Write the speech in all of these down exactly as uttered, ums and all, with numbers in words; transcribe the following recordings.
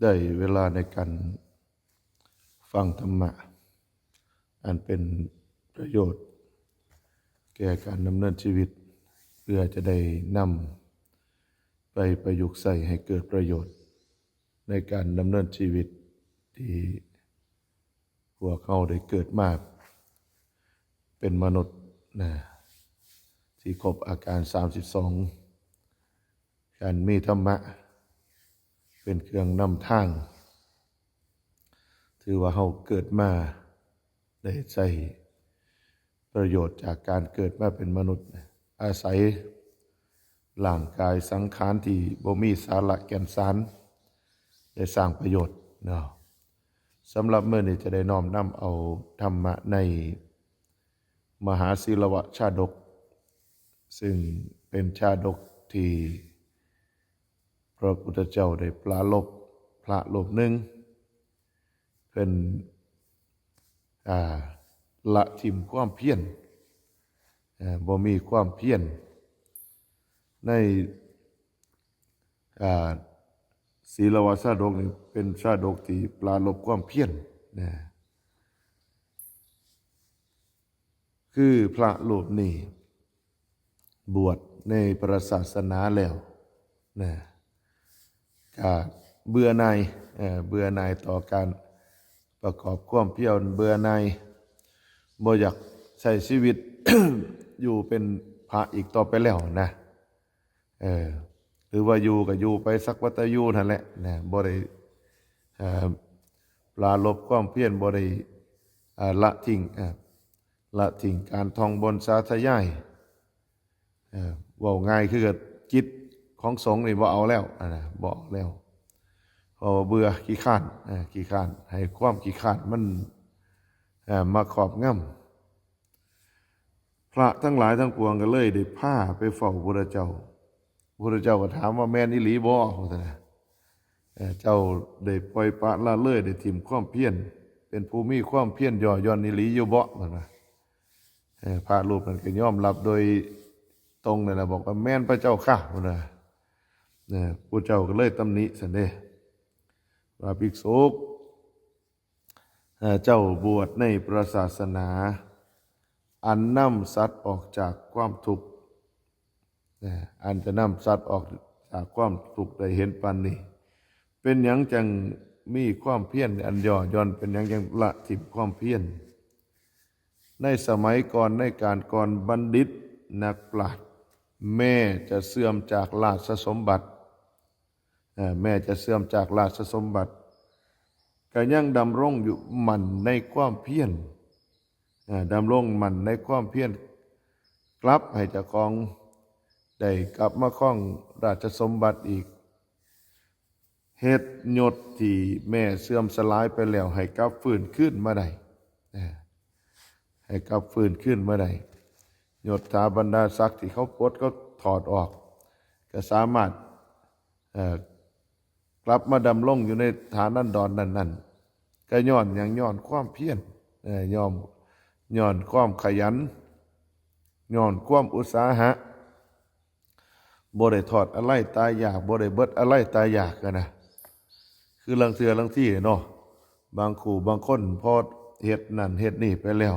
ได้เวลาในการฟังธรรมะ อันเป็นประโยชน์แก่การดำเนินชีวิต เพื่อจะได้นำไปประยุกต์ใช้ให้เกิดประโยชน์ในการดำเนินชีวิตที่พวกเราได้เกิดมาเป็นมนุษย์นะ ที่ครบอาการสามสิบสอง การมีธรรมะเป็นเครื่องนำทาง ถือว่าเราเกิดมาได้ใช้ประโยชน์จากการเกิดมาเป็นมนุษย์ อาศัยร่างกายสังขารที่บ่มีสาระแก่นสาร ได้สร้างประโยชน์เนาะ สำหรับมื้อนี้จะได้น้อมนำเอาธรรมะในมหาศีลวชาดก ซึ่งเป็นชาดกที่พระพุทธเจ้าได้ปรารภพระรูปหนึ่ง เพิ่น อ่า ละถิ่มความเพียร อ่า บ่มีความเพียร ใน อ่า ศีลวชาดกนี่เป็นชาดกที่ปรารภความเพียรนะ คือพระรูปนี้บวชในพระศาสนาแล้วนะ ก็เบื่อหน่าย เอ่อ เบื่อหน่ายต่อการประกอบความเพียร เบื่อหน่าย บ่อยากใช้ชีวิต อยู่เป็นพระอีกต่อไปแล้วนะ เออ หรือว่าอยู่ก็อยู่ไปสักวัตอยู่นั่นแหละนะ บ่ได้ เอ่อ ปรารภความเพียร บ่ได้ เอ่อ ละทิ้ง เอ่อ ละทิ้งการท่องบนสาธยาย เอ่อ เว้าง่ายคือกิจของสงฆ์นี่บ่เอาแล้วอะนะ บ่เอาแล้ว เพราะว่าเบื่อขี้คร้าน เอ่อ ขี้คร้าน ให้ความขี้คร้านมัน เอ่อ มาครอบงำ พระทั้งหลายทั้งปวงก็เลยได้พาไปเฝ้าพระพุทธเจ้า พระพุทธเจ้าก็ถามว่า "แม่นอีหลีบ่?" ว่าซั่นนะ เอ่อ "เจ้าได้ปล่อยปละละเลย ได้ถิ่มความเพียร เป็นผู้มีความเพียรย่อหย่อนอีหลีอยู่บ่?" เพิ่นว่า เอ่อ พระรูปนั้นก็ยอมรับโดยตรงนั่นแหละ บอกว่า "แม่นพระเจ้าข้า" เพิ่นว่า เอ่อ พระเจ้าก็เลยตำหนิซั่นเด้ ว่า "ภิกษุ เอ่อ เจ้าบวชในพระศาสนา อันนำสัตว์ออกจากความทุกข์ นะ อันจะนำสัตว์ออกจากความทุกข์ได้เห็นปานนี้ เป็นหยังจังมีความเพียรอันย่อหย่อน เป็นหยังจังละถิ่มความเพียร ในสมัยก่อน ในการก่อน บัณฑิตนักปราชญ์ แม้จะเสื่อมจากราชสมบัติ เอ่อ แม้จะเสื่อมจากราชสมบัติ ก็ยังดำรงอยู่มั่นในความเพียร เอ่อ ดำรงมั่นในความเพียร กลับให้เจ้าของได้กลับมาครองราชสมบัติอีก เฮ็ดยศที่แม้เสื่อมสลายไปแล้วให้กลับฟื้นคืนมาได้ เอ่อ ให้กลับฟื้นคืนมาได้ ยศถาบรรดาศักดิ์ที่เขาปลดเขาถอดออก ก็สามารถ เอ่อ กลับมาดำรงอยู่ในฐานันดรนั้นๆ ก็ย้อนหยัง ย้อนความเพียร เอ่อ ย้อน ย้อนความขยัน ย้อนความอุตสาหะ บ่ได้ทอดอาลัยตายอยาก บ่ได้เบิดอาลัยตายอยากหั้นนะ คือลางเทื่อลางทีเนาะ บางคู่บางคนพอเฮ็ดนั่นเฮ็ดนี่ไปแล้ว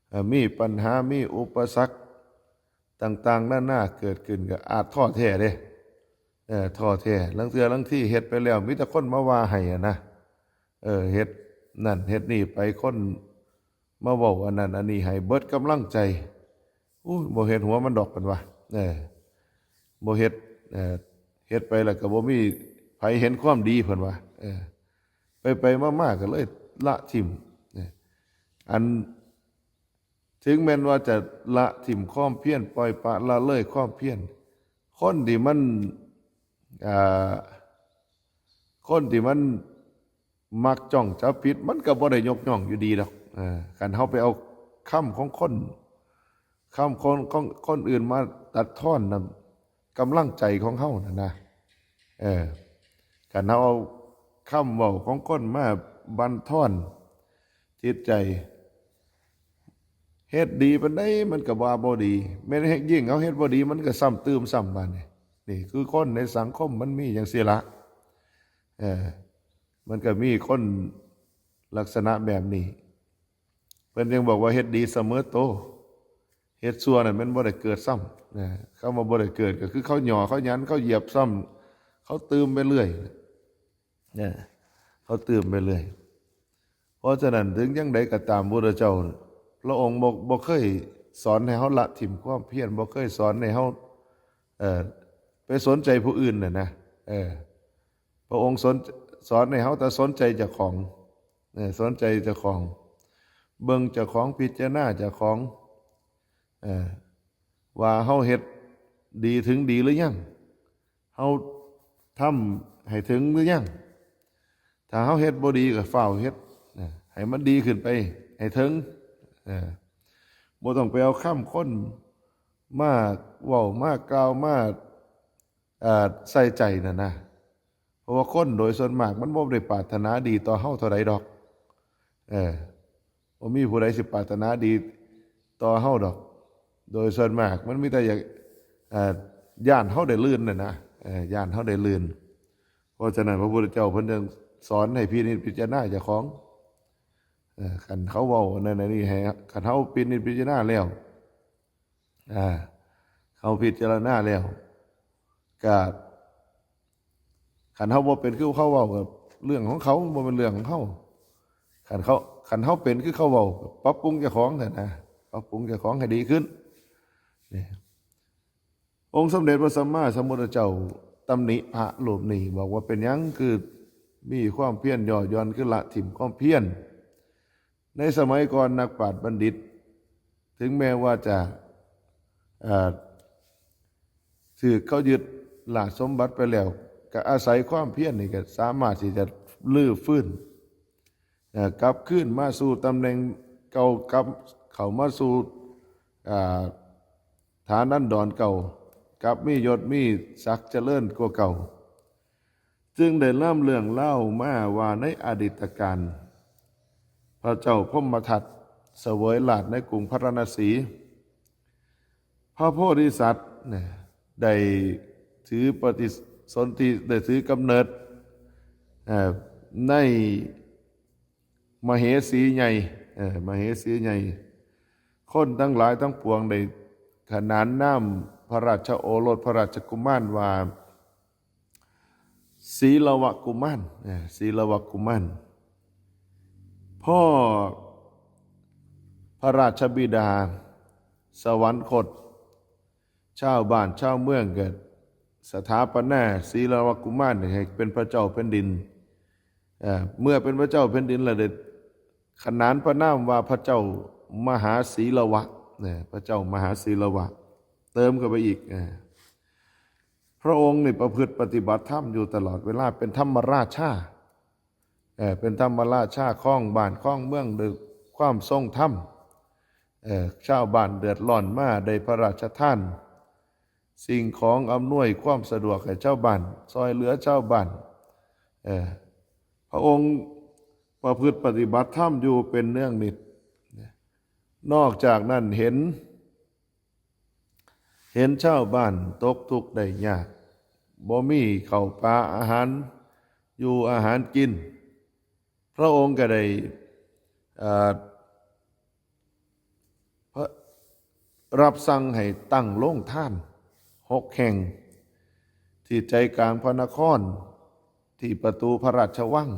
เอ่อ มีปัญหา มีอุปสรรคต่างๆ นานาเกิดขึ้น ก็อาจท้อแท้เด้ เอ่อ ท้อแท้ ลางเทื่อลางทีเฮ็ดไปแล้ว มีแต่คนมาว่าให้อะนะ เออ เฮ็ดนั่นเฮ็ดนี่ไป คนมาเว้าอันนั้นอันนี้ให้ เบิดกำลังใจ "อู้ย บ่เฮ็ดหัวมันดอก" เพิ่นว่า เออ บ่เฮ็ด เอ่อ เฮ็ดไปแล้วก็บ่มีไผเห็นความดี เพิ่นว่า เออ ไปๆ มาๆ ก็เลยละถิ่ม เออ อัน ถึงแม้นว่าจะละถิ่มความเพียร ปล่อยปละละเลยความเพียร คนที่มัน อ่า คนที่มันมักจ้องจับผิด มันก็บ่ได้ยกย่องอยู่ดีดอก เออ คันเฮาไปเอาคำของคน คำของ ของคนอื่นมาตัดทอนนะ กำลังใจของเฮานั่นนะ เออ คันเฮาเอาคำเว้าของคนมาบั่นทอนจิตใจ เฮ็ดดีปานใดมันก็ว่าบ่ดี แม้นยิ่งเฮาเฮ็ดบ่ดี มันก็ซ้ำเติมซ้ำบาดนี้ นี่คือคนในสังคมมันมีจั่งซี้ละ เออ มันก็มีคนลักษณะแบบนี้ เพิ่นยังบอกว่าเฮ็ดดีเสมอโต เฮ็ดชั่วนั่นมันบ่ได้เกิดซ้ำนะ คำว่าบ่ได้เกิดก็คือเขาหย่อเขาหยันเขาเหยียบซ้ำ เขาตื่มไปเรื่อยนะ เขาตื่มไปเรื่อย เพราะฉะนั้นถึงจั่งใดก็ตาม พุทธเจ้า พระองค์บ่บ่เคยสอนให้เฮาละถิ่มความเพียร บ่เคยสอนให้เฮา เอ่อ ไปสนใจผู้อื่นน่ะนะ เออ พระองค์สอน สอนให้เฮาแต่สนใจเจ้าของ เออ สนใจเจ้าของ เบิ่งเจ้าของ พิจารณาเจ้าของ เออ ว่าเฮาเฮ็ดดีถึงดีหรือยัง เฮาทำให้ถึงหรือยัง ถ้าเฮาเฮ็ดบ่ดีก็ฟ้าวเฮ็ดนะ ให้มันดีขึ้นไป ให้ถึง เออ บ่ต้องไปเอาคำคนมาเว้า มากล่าว มา เอ่อ ใส่ใจน่ะนะ เพราะว่าคนโดยส่วนมากมันบ่ได้ปรารถนาดีต่อเฮาเท่าใดดอก เออ บ่มีผู้ใดสิปรารถนาดีต่อเฮาดอก โดยส่วนมากมันมีแต่อยาก เอ่อ ย้านเฮาได้ลื่นน่ะนะ เออ ย้านเฮาได้ลื่น เพราะฉะนั้นพระพุทธเจ้าเพิ่นจึงสอนให้พินิจพิจารณาเจ้าของ เออ คันเขาเว้าอันนั้นอันนี้ให้ คันเฮาพินิจพิจารณาแล้ว อ่า เฮาพิจารณาแล้ว ก็ คันเฮาบ่เป็นคือเขาเว้าก็เรื่องของเขา บ่เป็นเรื่องของเฮา คันเขา คันเฮาเป็นคือเขาเว้าก็ปรับปรุงเจ้าของซั่นนะ ปรับปรุงเจ้าของให้ดีขึ้น นี่ องค์สมเด็จพระสัมมาสัมพุทธเจ้าตำหนิพระรูปนี้ บอกว่าเป็นหยังคือมีความเพียรย่อหย่อน คือละถิ่มความเพียร ในสมัยก่อนนักปราชญ์บัณฑิต ถึงแม้ว่าจะ เอ่อ ถูกเขายึดราชสมบัติไปแล้ว ก็อาศัยความเพียรนี่ก็สามารถที่จะรื้อฟื้น เอ่อ กลับคืนมาสู่ตำแหน่งเก่า กลับเข้ามาสู่ อ่า ฐานันดรเก่า กลับมียศมีศักดิ์เจริญกว่าเก่า จึงได้นำเรื่องเล่ามาว่าในอดีตกาล พระเจ้าพรหมทัตเสวยราชในกรุงพาราณสี พระโพธิสัตว์เนี่ยได้ถือปฏิสนธิ ได้ถือกำเนิด เอ่อ ในมเหสีใหญ่ เอ่อ มเหสีใหญ่ คนทั้งหลายทั้งปวงได้ขนานนามพระราชโอรสพระราชกุมารว่า ศีลวกุมาร เอ่อ ศีลวกุมาร พ่อพระราชบิดาสวรรคต ชาวบ้านชาวเมืองก็สถาปนาศีลวกุมารให้เป็นพระเจ้าแผ่นดิน เอ่อ เมื่อเป็นพระเจ้าแผ่นดินแล้วได้ขนานพระนามว่าพระเจ้ามหาศีลวะ เนี่ย พระเจ้ามหาศีลวะ เติมเข้าไปอีก เอ่อ พระองค์นี่ประพฤติปฏิบัติธรรมอยู่ตลอดเวลา เป็นธรรมราชา เอ่อ เป็นธรรมราชา ครองบ้านครองเมืองด้วยความทรงธรรม เอ่อ ชาวบ้านเดือดร้อนมาได้พระราชทาน สิ่งของอำนวยความสะดวกให้ชาวบ้าน ซอยเหลือชาวบ้าน เอ่อ พระองค์ประพฤติปฏิบัติธรรมอยู่เป็นเนืองนิด นอกจากนั้นเห็น เห็นชาวบ้านตกทุกข์ได้ยาก บ่มีข้าวปลาอาหารอยู่อาหารกิน พระองค์ก็ได้ เอ่อ พระ รับสั่งให้ตั้งโรงทานหกแห่ง ที่ใจกลางพระนคร ที่ประตูพระราชวัง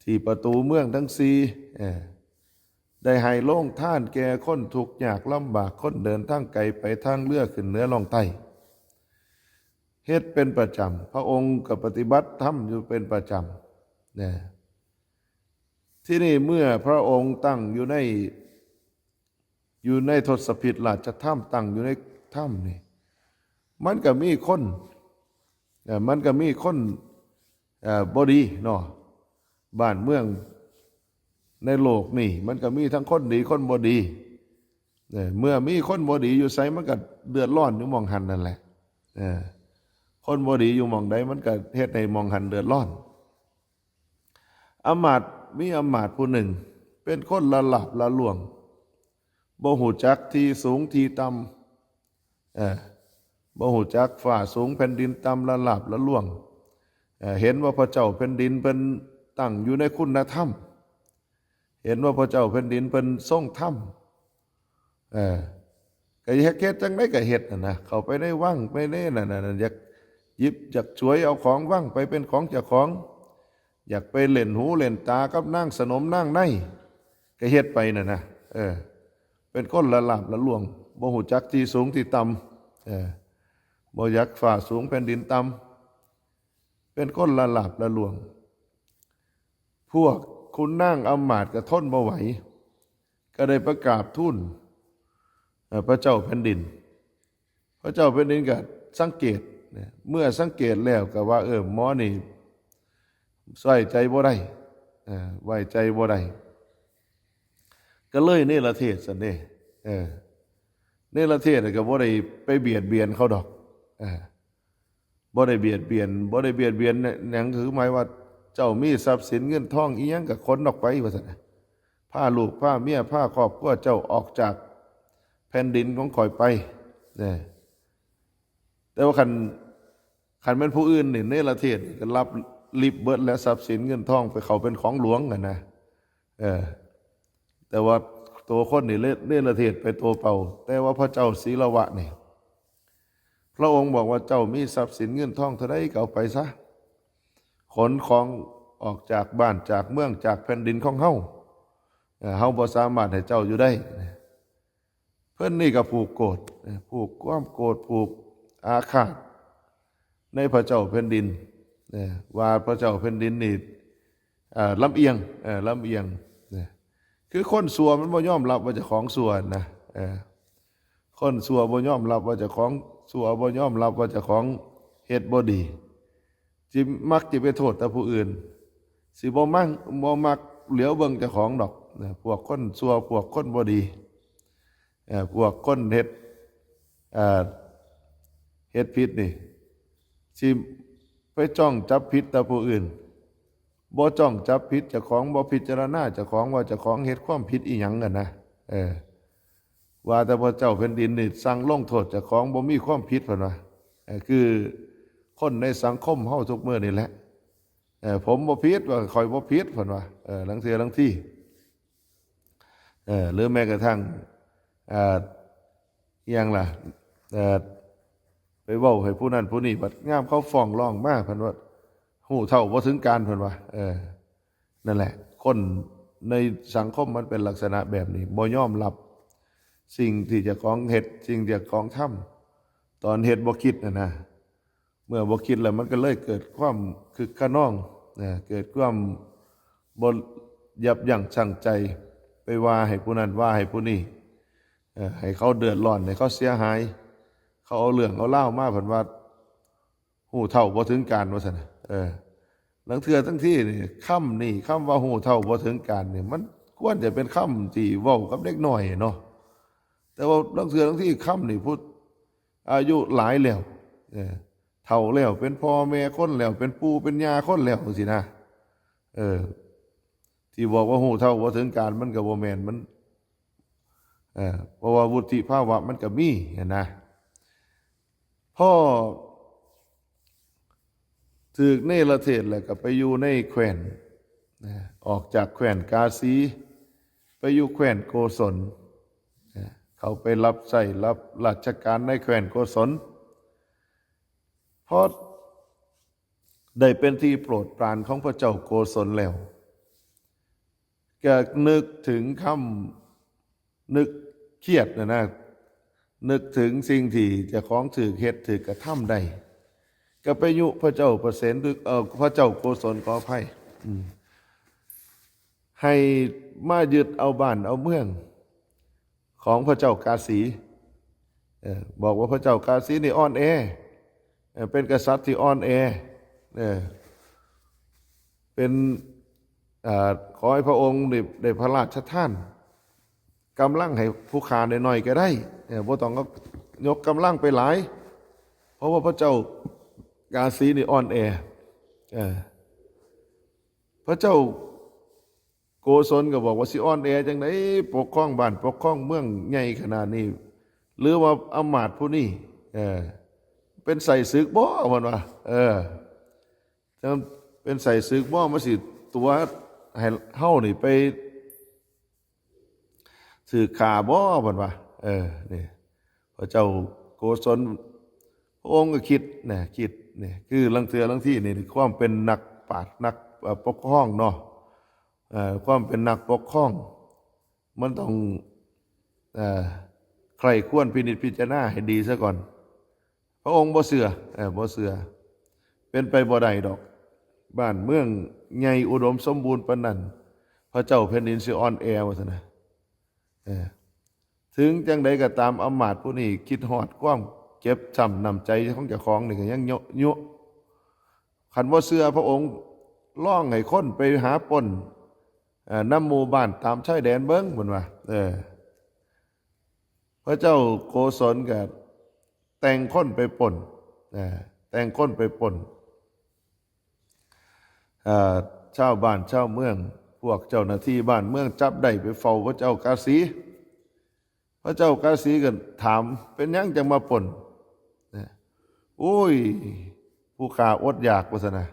ที่ประตูเมืองทั้งสี่ เอ่อ ได้ให้โรงทานแก่คนทุกข์ยากลำบาก คนเดินทางไกลไปทางเรือขึ้นเหนือล่องใต้ เฮ็ดเป็นประจำ พระองค์ก็ปฏิบัติธรรมอยู่เป็นประจำ นะ ที่นี่เมื่อพระองค์ตั้งอยู่ใน อยู่ในทศพิธราชธรรม ตั้งอยู่ในธรรมนี่ มันก็มีคน เอ่อ มันก็มีคน เอ่อ บ่ดีเนาะ บ้านเมืองในโลกนี่ มันก็มีทั้งคนดีคนบ่ดี เอ่อ เมื่อมีคนบ่ดีอยู่ไส มันก็เดือดร้อนอยู่หม่องหั้นนั่นแหละ เอ่อ คนบ่ดีอยู่หม่องใด มันก็เฮ็ดให้หม่องหั้นเดือดร้อน อำมาตย์ มีอำมาตย์ผู้หนึ่ง เป็นคนละหลาบละล่วง บ่ฮู้จักที่สูงที่ต่ำ เอ่อ บ่ฮู้จักฟ้าสูงแผ่นดินต่ำ ละหลาบละล่วง เอ่อเห็นว่าพระเจ้าแผ่นดินเพิ่นตั้งอยู่ในคุณธรรม เห็นว่าพระเจ้าแผ่นดินเพิ่นทรงธรรม เออก็เฮ็ดเฮ็ดจังได๋ก็เฮ็ดน่ะนะ เข้าไปในวังไปในนั่นน่ะ อยากหยิบอยากฉวยเอาของวังไปเป็นของเจ้าของ อยากไปเล่นหูเล่นตากับนางสนมนางใน ก็เฮ็ดไปน่ะนะ เออ เป็นคนละลาบละล่วง บ่ฮู้จักที่สูงที่ต่ำ เออ บ่อยากฟ้าสูงแผ่นดินต่ำ เป็นคนละลาบละล่วง พวกขุนนางอำมาตย์ก็ทนบ่ไหว ก็ได้ไปกราบทูล เอ่อ พระเจ้าแผ่นดิน พระเจ้าแผ่นดินก็สังเกตนะ เมื่อสังเกตแล้วก็ว่า เออ หมอนี่ไว้ใจบ่ได้ เออ ไว้ใจบ่ได้ ก็เลยเนรเทศซั่นเด้ เออ เนรเทศก็บ่ได้ไปเบียดเบียนเขาดอก เออ บ่ได้เบียดเบียน บ่ได้เบียดเบียนหยัง คือหมายว่าเจ้ามีทรัพย์สินเงินทองอิหยังก็ขนออกไปว่าซั่นน่ะ พาลูกพาเมียพาครอบครัวเจ้าออกจากแผ่นดินของข้อยไป เออ แต่ว่าคัน คันแม่นผู้อื่นนี่ เนรเทศนี่ก็ลับลิบเบิดแล้ว ทรัพย์สินเงินทองไปเข้าเป็นของหลวงหั่นนะ เออ แต่ว่าตัวคนนี่เนรเทศไปตัวเปล่า แต่ว่าพระเจ้าศีลวะนี่ พระองค์บอกว่า เจ้ามีทรัพย์สินเงินทองเท่าใดก็เอาไปซะ ขนของออกจากบ้านจากเมืองจากแผ่นดินของเฮา เอ่อ เฮาบ่สามารถให้เจ้าอยู่ได้ เพิ่นนี่ก็ผูกโกรธ เอ่อ ผูกความโกรธ ผูกอาฆาตในพระเจ้าแผ่นดิน เอ่อ ว่าพระเจ้าแผ่นดินนี่ เอ่อ ลำเอียง เอ่อ ลำเอียง เอ่อ คือคนชั่วมันบ่ยอมรับว่าเจ้าของชั่วนะ เอ่อ คนชั่วบ่ยอมรับว่าเจ้าของชั่ว บ่ยอมรับว่าเจ้าของเฮ็ดบ่ดี สิมักสิไปโทษแต่ผู้อื่น สิบ่มัก บ่มักเหลียวเบิ่งเจ้าของดอกนะ พวกคนชั่ว พวกคนบ่ดี เอ่อ พวกคนเฮ็ด เอ่อ เฮ็ดผิดนี่ สิไปจ้องจับผิดแต่ผู้อื่น บ่จ้องจับผิดเจ้าของ บ่พิจารณาเจ้าของว่าเจ้าของเฮ็ดความผิดอิหยังหั่นนะ เออ ว่าแต่พระเจ้าแผ่นดินนี่สั่งลงโทษเจ้าของบ่มีความผิด เพิ่นว่า เออ คือคนในสังคมเฮาทุกมื้อนี่แหละ เออ ผมบ่ผิด ว่าข้อยบ่ผิด เพิ่นว่า เออ ลางเทื่อลางที เออ หรือแม้กระทั่ง อ่า อิหยังล่ะ เอ่อ ไปเว้าให้ผู้นั้นผู้นี้ บัดยามเขาฟ้องร้องมา เพิ่นว่า ฮู้เท่าบ่ถึงการ เพิ่นว่า เออ นั่นแหละ คนในสังคมมันเป็นลักษณะแบบนี้ บ่ยอมรับสิ่งที่เจ้าของเฮ็ด สิ่งที่เจ้าของทำ ตอนเฮ็ดบ่คิดน่ะนะ เมื่อบ่คิดแล้วมันก็เลยเกิดความคึกคะนอง นะ เกิดความบ่ยับยั้งชั่งใจ ไปว่าให้ผู้นั้นว่าให้ผู้นี้ เอ่อ ให้เขาเดือดร้อน ให้เขาเสียหาย เขาเอาเรื่องเอาราวมา เพิ่นว่าฮู้เท่าบ่ถึงการ ว่าซั่นน่ะ เออ ลางเทื่อทั้งที่นี่ คำนี่ คำว่าฮู้เท่าบ่ถึงการนี่ มันควรจะเป็นคำที่เว้ากับเด็กน้อยเนาะ แต่ว่าลางเทื่อทั้งที่คำนี่ ผู้อายุหลายแล้ว เออ เฒ่าแล้ว เป็นพ่อแม่คนแล้ว เป็นปู่เป็นย่าคนแล้วจังซี้นะ เออ ที่บอกว่าฮู้เท่าบ่ถึงการ มันก็บ่แม่น มัน เออ เพราะว่าวุฒิภาวะมันก็มีหั้นนะ พอถูกเนรเทศแล้วก็ไปอยู่ในแคว้น นะ ออกจากแคว้นกาสี ไปอยู่แคว้นโกศล นะ เขาไปรับใช้รับราชการในแคว้นโกศล พอได้เป็นที่โปรดปรานของพระเจ้าโกศลแล้ว ก็นึกถึงคำ นึกเครียดน่ะนะ นึกถึงสิ่งที่เจ้าของถูกเฮ็ดถูกกระทำได้ ก็ไปยุพระเจ้าประเสน เอ่อ พระเจ้าโกศล ขออภัย อืม ให้มายึดเอาบ้านเอาเมืองของพระเจ้ากาสี เอ่อ บอกว่าพระเจ้ากาสีนี่อ่อนแอ เอ่อ เป็นกษัตริย์ที่อ่อนแอ เอ่อ เป็น อ่า ขอให้พระองค์ได้ ได้พระราชทานกำลังให้ผู้ข้าน้อยๆก็ได้ เอ่อ บ่ต้องเอา ยกกำลังไปหลาย เพราะว่าพระเจ้ากาสีนี่อ่อนแอ เอ่อ พระเจ้าโกศลก็บอกว่าสิอ่อนแอจังได๋ ปกครองบ้านปกครองเมืองใหญ่ขนาดนี้ หรือว่าอำมาตย์ผู้นี้ เอ่อ เป็นไส้ศึกบ่ เพิ่นว่า เออ เป็นใส่ศึกบ่ มันสิตั๋วให้เฮานี่ไปถืกฆ่าบ่ เพิ่นว่า เออ นี่ พระเจ้าโกศล พระองค์ก็คิดนะ คิดนี่ คือลางเทื่อลางทีนี่ ความเป็นนักปราชญ์ นัก เอ่อ ปกครองเนาะ เอ่อ ความเป็นนักปกครอง มันต้อง เอ่อ ใคร่ครวญพินิจพิจารณาให้ดีซะก่อน พระองค์บ่เชื่อ เออ บ่เชื่อ เป็นไปบ่ได้ดอก บ้านเมืองใหญ่อุดมสมบูรณ์ปานนั้น พระเจ้าแผ่นดินสิอ่อนแอ ว่าซั่นนะ เออ ถึงจั่งใดก็ตาม อำมาตย์ผู้นี้คิดฮอดความเจ็บช้ำน้ำใจของเจ้าของนี่ก็ยังยุ ยุ คันบ่เชื่อพระองค์ ลองให้คนไปหาปล้น เอ่อ นำหมู่บ้านตามชายแดนเบิ่ง เพิ่นว่า เออ พระเจ้าโกศลก็แต่งคนไปปล้น เออ แต่งคนไปปล้น เอ่อ ชาวบ้านชาวเมือง พวกเจ้าหน้าที่บ้านเมืองจับได้ไปเฝ้าพระเจ้ากาสี พระเจ้ากาสีก็ถาม เป็นหยังจั่งมาปล้น นะ โอ้ย ผู้ข้าอดอยาก ว่าซั่นนะ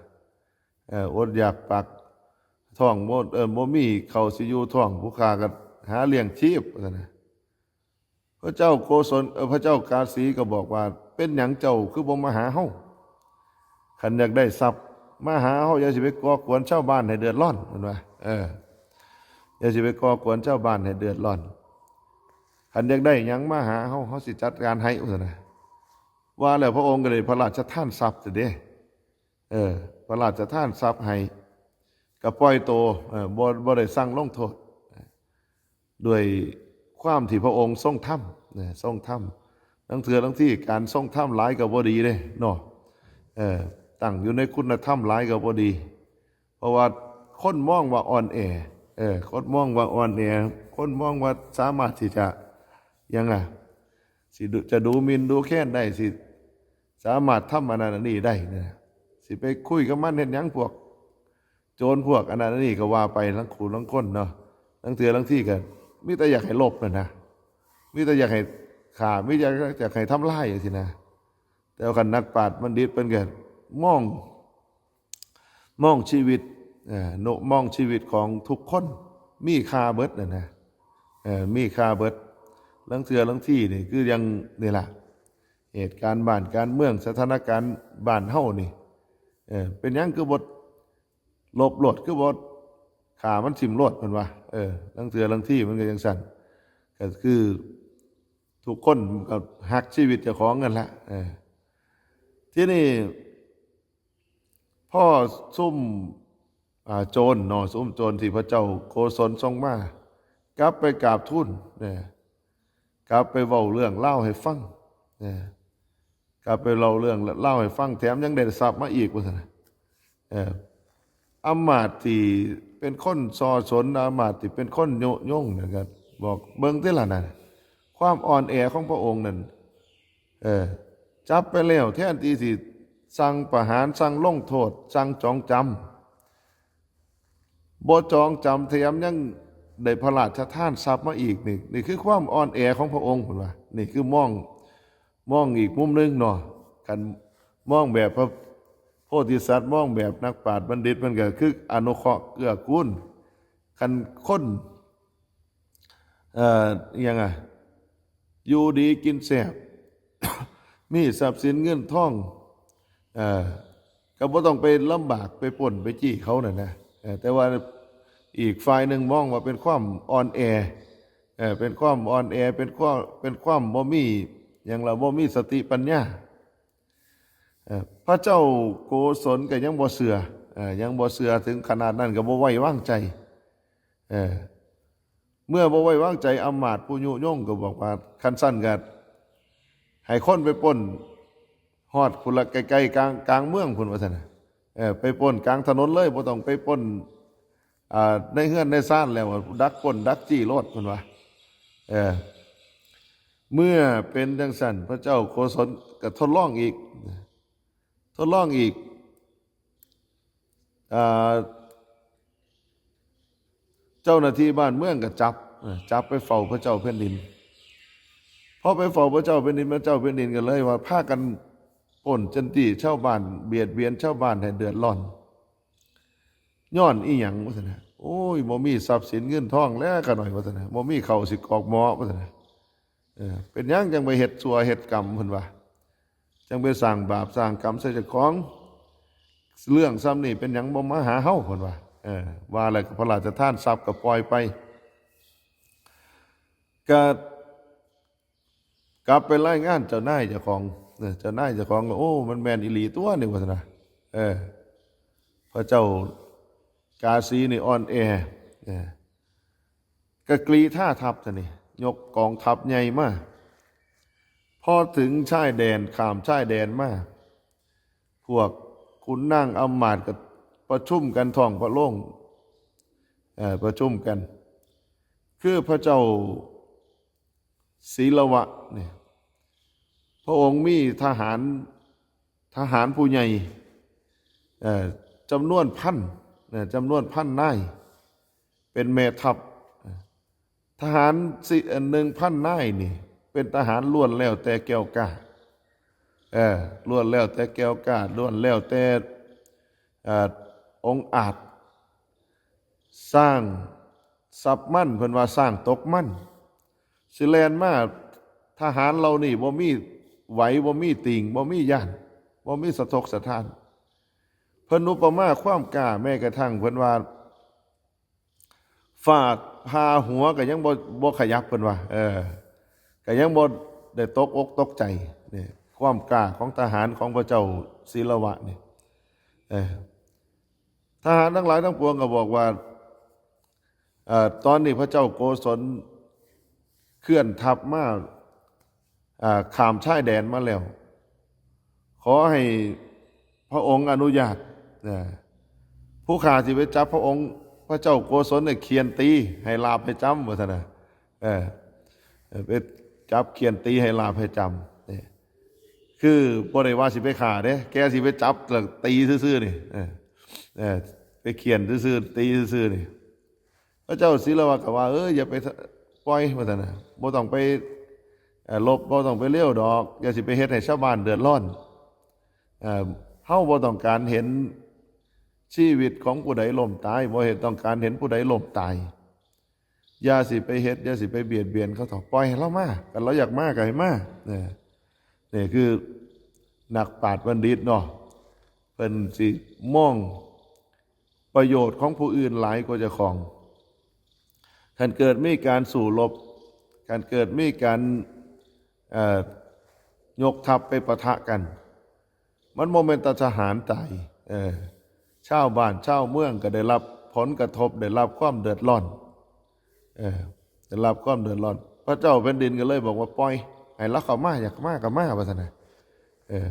เออ อดอยากปากท้องบ่ เออ บ่มีข้าวสิอยู่ท้อง ผู้ข้าก็หาเลี้ยงชีพ ว่าซั่นนะ พระเจ้าโกศล เออ พระเจ้ากาสีก็บอกว่า เป็นหยังเจ้าคือบ่มาหาเฮา คันอยากได้ทรัพย์ มาหาเฮา อย่าสิไปก่อกวนชาวบ้านให้เดือดร้อน เพิ่นว่า เออ อย่าสิไปก่อกวนชาวบ้านให้เดือดร้อน คันอยากได้หยังมาหาเฮา เฮาสิจัดการให้ ว่าซั่นนะ ว่าแล้วพระองค์ก็ได้พระราชทานทรัพย์ซะเด้ เออ พระราชทานทรัพย์ให้ ก็ปล่อยตัว เออ บ่ บ่ได้สั่งลงโทษ ด้วยความที่พระองค์ทรงธรรม นะ ทรงธรรม ลางเทื่อลางทีการทรงธรรมหลายก็บ่ดีเด้เนาะ เออ ตั้งอยู่ในคุณธรรมหลายก็บ่ดี เพราะว่าคนมองว่าอ่อนแอ เออ คนมองว่าอ่อนแอ คนมองว่าสามารถที่จะ หยังล่ะ สิดู จะดูหมิ่นดูแคลนได้ สิสามารถทำอันนั้นอันนี้ได้นะ สิไปคุยกับมันเฮ็ดหยัง พวกโจรพวกอันนั้นอันนี้ก็ว่าไป ลางคู่ลางคนเนาะ ลางเทื่อลางทีก็มีแต่อยากให้ลบนั่นนะ มีแต่อยากให้ฆ่า มีแต่อยากให้ทำลายจั่งซี้นะ แต่ว่าคันนักปราชญ์บัณฑิตเพิ่นก็มอง มองชีวิต เอ่อ โนะ มองชีวิตของทุกคนมีค่าเบิดน่ะนะ เอ่อ มีค่าเบิด ลางเทื่อลางทีนี่คืออย่างนี่ล่ะ เหตุการณ์บ้านการเมือง สถานการณ์บ้านเฮานี่ เออ เป็นหยังคือบ่ลบโลด คือบ่ฆ่ามันทิ่มโลด เพิ่นว่า เออ ลางเทื่อลางทีมันก็จั่งซั้น ก็คือทุกคนก็ฮักชีวิตเจ้าของนั่นแหละ เออ ทีนี้ พอซุม อ่า โจรเนาะ ซุมโจรที่พระเจ้าโกศลส่งมา กลับไปกราบทูล นะ กลับไปเว้าเรื่องราวให้ฟัง นะ กลับไปเล่าเรื่องราวให้ฟัง แถมยังได้ทรัพย์มาอีก ว่าซั่นนะ เออ อำมาตย์ที่เป็นคนส่อสน อำมาตย์ที่เป็นคนยุยงเนี่ยก็บอก เบิ่งติล่ะนะ ความอ่อนแอของพระองค์นั่น เออ จับไปแล้ว แทนที่สิสั่งประหาร สั่งลงโทษ สั่งจองจำ บ่จองจำ แถมยังได้พระราชทานทรัพย์มาอีก นี่ นี่คือความอ่อนแอของพระองค์ เพิ่นว่า นี่คือมอง มองอีกมุมหนึ่งเนาะ คันมองแบบพระโพธิสัตว์ มองแบบนักปราชญ์บัณฑิต มันก็คืออนุเคราะห์เกื้อกูล คันคน เอ่อ อิหยังอะ อยู่ดีกินแซ่บ มีทรัพย์สินเงินทอง เอ่อ ก็บ่ต้องไปลำบากไปปล้นไปจี้เขาน่ะนะ เอ่อ แต่ว่าอีกฝ่ายหนึ่งมองว่าเป็นความอ่อนแอ เอ่อ เป็นความอ่อนแอ เป็นความ เป็นความบ่มีหยังล่ะ บ่มีสติปัญญา เอ่อ พระเจ้าโกศลก็ยังบ่เชื่อ เอ่อ ยังบ่เชื่อถึงขนาดนั้น ก็บ่ไว้วางใจ เอ่อ เมื่อบ่ไว้วางใจ อำมาตย์ผู้ยุยงก็บอกว่า คันซั้นก็ให้คนไปปล้นฮอดพุ้นละ ใกล้ๆ กลาง กลางเมืองพุ้น ว่าซั่นน่ะ เออ ไปปล้นกลางถนนเลย บ่ต้องไปปล้น อ่า ในเฮือนในซานแล้ว ดักปล้นดักจี้โลด เพิ่นว่า เออ เมื่อเป็นจั่งซั้น พระเจ้าโกศลก็ทดลองอีก ทดลองอีก อ่า เจ้าหน้าที่บ้านเมืองก็จับ เอ่อ จับไปเฝ้าพระเจ้าแผ่นดิน พอไปเฝ้าพระเจ้าแผ่นดิน พระเจ้าแผ่นดินก็เลยว่า พากันปล้นจันตี้ชาวบ้าน เบียดเบียนชาวบ้านให้เดือดร้อน ย้อนอีหยังว่าซั่นนะ โอ้ย บ่มีทรัพย์สินเงินทองแล้วข้าน้อยว่าซั่นนะ บ่มีข้าวสิกรอกหม้อว่าซั่นนะ เออ เป็นหยังจังไปเฮ็ดชั่วเฮ็ดกรรมเพิ่นว่า จังไปสร้างบาปสร้างกรรมใส่เจ้าของ เรื่องส่ำนี้เป็นหยังบ่มาหาเฮาเพิ่นว่า เออ ว่าแล้วก็พระราชทานทรัพย์ก็ปล่อยไป ก็กลับไปรายงานเจ้านายเจ้าของ เออ เจ้านายเจ้าของก็ โอ้ มันแม่นอีหลีตั๊วนี่ว่าซั่นนะ เออ พระเจ้ากาสีนี่อ่อนแอ เออ ก็กรีธาทัพซะนี่ ยกกองทัพใหญ่มา พอถึงชายแดน ข้ามชายแดนมา พวกขุนนางอำมาตย์ก็ประชุมกันท้องพระโรง เอ่อ ประชุมกัน คือพระเจ้าศิลวะเนี่ย พระองค์มีทหาร ทหารผู้ใหญ่ เอ่อ จำนวนพัน เอ่อ จำนวนพันนาย เป็นแม่ทัพ ทหารสิ เอ่อ หนึ่งพันนายนี่ เป็นทหารล้วนแล้วแต่แก้วกล้า เออ ล้วนแล้วแต่แก้วกล้า ล้วนแล้วแต่ เอ่อ องอาจ ช้างสับมัน เพิ่นว่าช้างตกมัน สิแล่นมา ทหารเหล่านี้บ่มีไหว บ่มีติ่ง บ่มีย้าน บ่มีสะทกสะท้าน เพิ่นอุปมาความกล้า แม้กระทั่งเพิ่นว่า ฟ้าผ่าหัวก็ยังบ่ บ่ขยับเพิ่นว่า เออ ก็ยังบ่ได้ตกอกตกใจ นี่ความกล้าของทหารของพระเจ้าศิลวะนี่ เออ ทหารทั้งหลายทั้งปวงก็บอกว่า เอ่อ ตอนนี้พระเจ้าโกศลเคลื่อนทัพมา อ่า ข้ามชายแดนมาแล้ว ขอให้พระองค์อนุญาต นะ ผู้ข้าสิไปจับพระองค์ พระเจ้าโกศลเนี่ยเฆี่ยนตีให้ลาบให้จำ ว่าซั่นนะ เออ เออ ไปจับเฆี่ยนตีให้ลาบให้จำ นี่ คือบ่ได้ว่าสิไปฆ่าเด้ แกสิไปจับแล้วตีซื่อๆนี่ เออ เออ ไปเฆี่ยนซื่อๆ ตีซื่อๆนี่ พระเจ้าศิลวะก็ว่า เออ อย่าไปปล่อย ว่าซั่นนะ บ่ต้องไป เอ่อ รบ บ่ต้องไปเลวดอก อย่าสิไปเฮ็ดให้ชาวบ้านเดือดร้อน เอ่อ เฮาบ่ต้องการเห็นชีวิตของผู้ใดล้มตาย บ่เห็นต้องการเห็นผู้ใดล้มตาย อย่าสิไปเฮ็ด อย่าสิไปเบียดเบียนเขาเถาะ ปล่อยให้ลาวมา คันลาวอยากมาก็ให้มา เนี่ย นี่คือนักปราชญ์บัณฑิตเนาะ เพิ่นสิมองประโยชน์ของผู้อื่นหลายกว่าเจ้าของ คันเกิดมีการสู้รบ คันเกิดมีการ เอ่อ ยกทัพไปปะทะกัน มันบ่แม่นแต่ทหารตาย เออ ชาวบ้านชาวเมืองก็ได้รับผลกระทบ ได้รับความเดือดร้อน เออ ได้รับความเดือดร้อน พระเจ้าแผ่นดินก็เลยบอกว่า ปล่อยให้ลาวเข้ามา อยากมาก็มา ว่าซั่นนะ เออ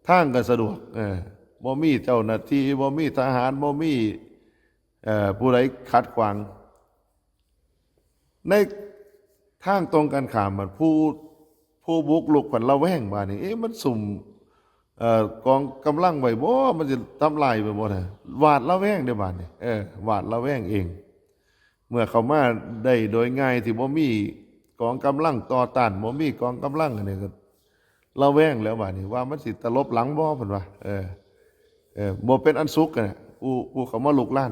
ทางก็สะดวก เออ บ่มีเจ้าหน้าที่ บ่มีทหาร บ่มี เอ่อ ผู้ใดขัดขวาง ในทางตรงกันข้ามมัน ผู้ ผู้บุกรุกเพิ่นระแวง บาดนี้ เอ๊ะ มันซุ่ม เอ่อ กองกำลังไว้บ่ มันสิทำลายไปบ่นะ หวาดระแวงเด้อบาดนี้ เออ หวาดระแวงเอง เมื่อเข้ามาได้โดยง่ายที่บ่มีกองกำลังต่อต้าน บ่มีกองกำลังอันนี้ก็ระแวงแล้วบาดนี้ ว่ามันสิตลบหลังบ่ เพิ่นว่า เออ เออ บ่เป็นอันสุขอะนะ ผู้ ผู้เข้ามาลุกราน